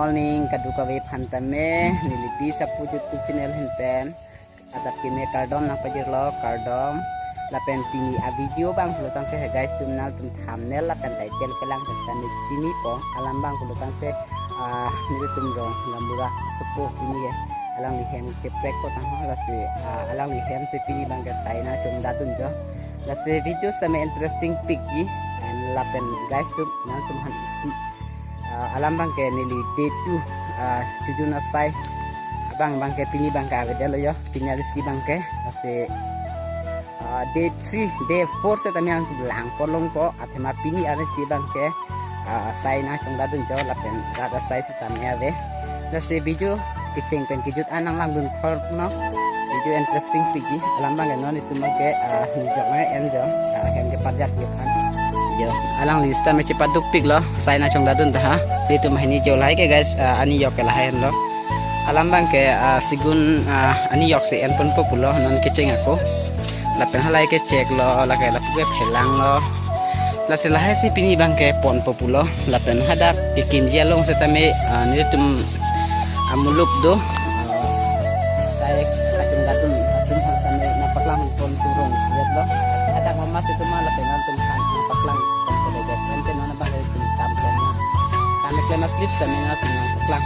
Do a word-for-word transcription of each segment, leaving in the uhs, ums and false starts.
Morning, kadokave aphan tame, neli Peace Apu YouTube channel ahin pen adap keme kardom nangpajirlo, kardom. Lapen pini a-video abang pulotangte he guys, tum nangtum thumbnail lapen title kelang pen tame chinipo, alam abang pulotangte, ah, nelitum rong gaonbura asopo pini ke alangli hem keprekpo tangho, lasi, ah, alangli hem si pini abangke sai nangchongdadun jo. Lasi video same interesting pikji, and lapen guys tum nangtum aphan isi, ah, alam abangke neli day two, ah, chojun asai abang abangke pini abangke avedetlo jo, pini arisi abangke, lasi, ah, day three, day four setame nangkelangpon longpo, athema pini arisi abangke, ah, sai nangchongdadun jo, lapen rat asai setame ave. Lasi video kecheng pen kejut an nanglangdun khorno. Video interesting pikji, alam abangke non itum abangke, ah, nijok nang en jo, ah, hem keparjat aphan. Jo, alangli setame chepadukpiklo, sai nangchongdadun ta ha. Itum hini jo lahai ke guys, ah, anijok ke lahai henlo. Alam abangke, ah, segun, ah, anijok si enponpo pulo, non kecheng ako. Lapen halahai kecheklo, lake lapu ke phelanglo. Lasi lahai si pini abangke ponpo pulo. Lapen hadak kekimji along setame, ah, nelitum amuluk do, ah, sai kachongdadun atum aphan setame nangpaklangpon tum rong isi-etlo. Lasi hadak mamas itum ma lapen nangtum aphan nangpaklangpon kode guys. Ante non abang itum kam klem na. Kam klem a-clip setame nangtum nangpaklang.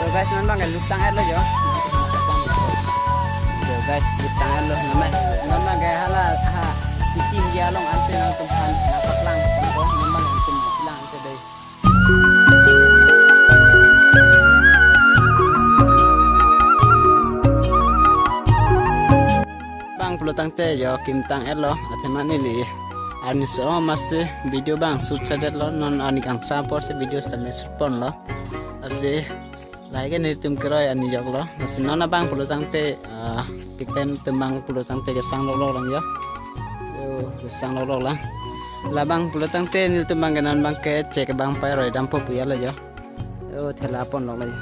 So guys, non abangke lutang-etlo jo. So guys, lutang-etlo. Non abang, non abangke hala ha, kekimji along ansi nangtum aphan nangpaklang, non abang nangtum paklang ansi dei. Abang pulotangte jo kimtang-etlo, athema neli arni so masi video abang shoot sa-etlo, non arni kangsam apor si video setame shoot ponlo. Lasi lahai ke nelitum keroi anijoklo. Lasi non abang pulotangte, ah, keklem atum abang pulotangte kesang loklok lang jo. Yo, kesang loklok lang. Labang pulotangte nelitum abangke non abangke chek abang pairoi dampo pu ya lo jo. Yo, thela ponlok lo jo.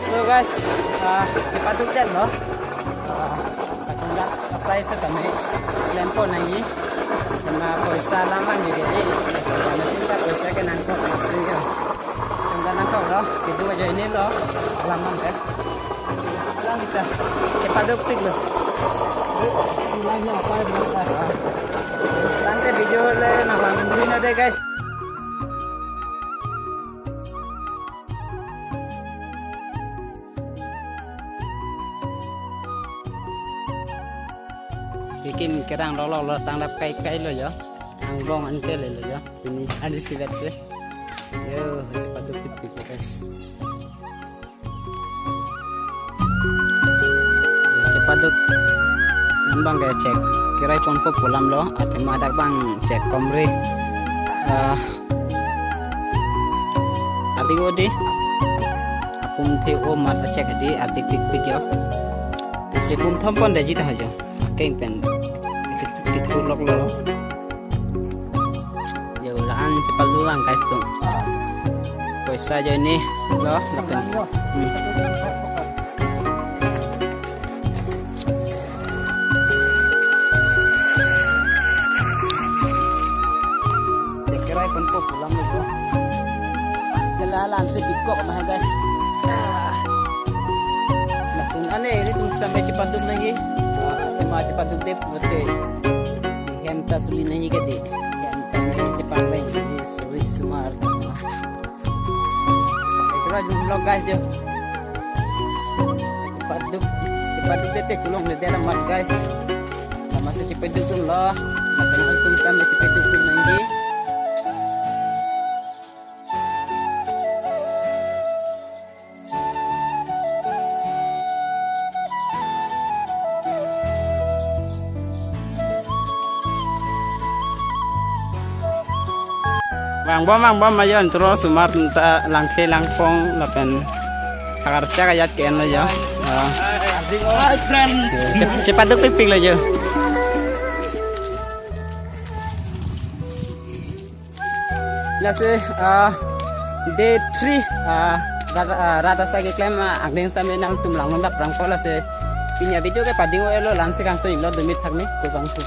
So guys, ah, chepadukdetlo. Ah, kachongdat asai setame klempo nangji. Kena poisa alam abangke dei. Kena poisa ke nangkok nasi jo. Chongdat nangkoklo, kedo ajoine lo, alam abangke. Alang kita, chepadukpiklo. Tangte video le nanglang dulu dei guys. Kekim kerang loklok lo, tang dap kai kai lo jo. Angbong ante le lo jo. Pini adi sivet se. Yo, chepadukpik guys. Chepaduk. Non abangke chek kerai ponpo pu alam lo, athema dak abang chek komre. Ah, adik odi. Apum the o mat chek di adik pikpik jo. Isi pum thom pon dei ji ta jo. Keng pen. Kitu, kitu lok lo. Yo, la-an chepalu lang guys tum. Poisa ajoine lo, lapen. Hmm. Chekerai ponpo pu alam lo. Kela la-an si bikok ma guys. Ah. Langsung ane, nelitum sampai cepat dum lagi. Ah, Ma chepaduk det pulote hem ta suli nangji ke dei. Hem ta nangji chepang leng, suri sumar. Ito la jum vlog guys jo. Chepaduk, chepaduk det te kulong le det amat guys. Lama si chepaduk dun lo. Lapen halatum sam chepaduk dun nangji. Vangbom, vangbom ayon tro sumar ta langkhe langpong lapen akarchak ajat ke-en lo jo. Ah. Hi, friends. Chep-, chepaduk pikpik lo jo. Lasi, ah, day three, ah, rat, ah, rat asai keklem, ah, angdeng sitame nangtum langdun dap rangko lasi. Pini avideo ke pading o elo lansi kangtung lo dumit thak ni kurvangthu.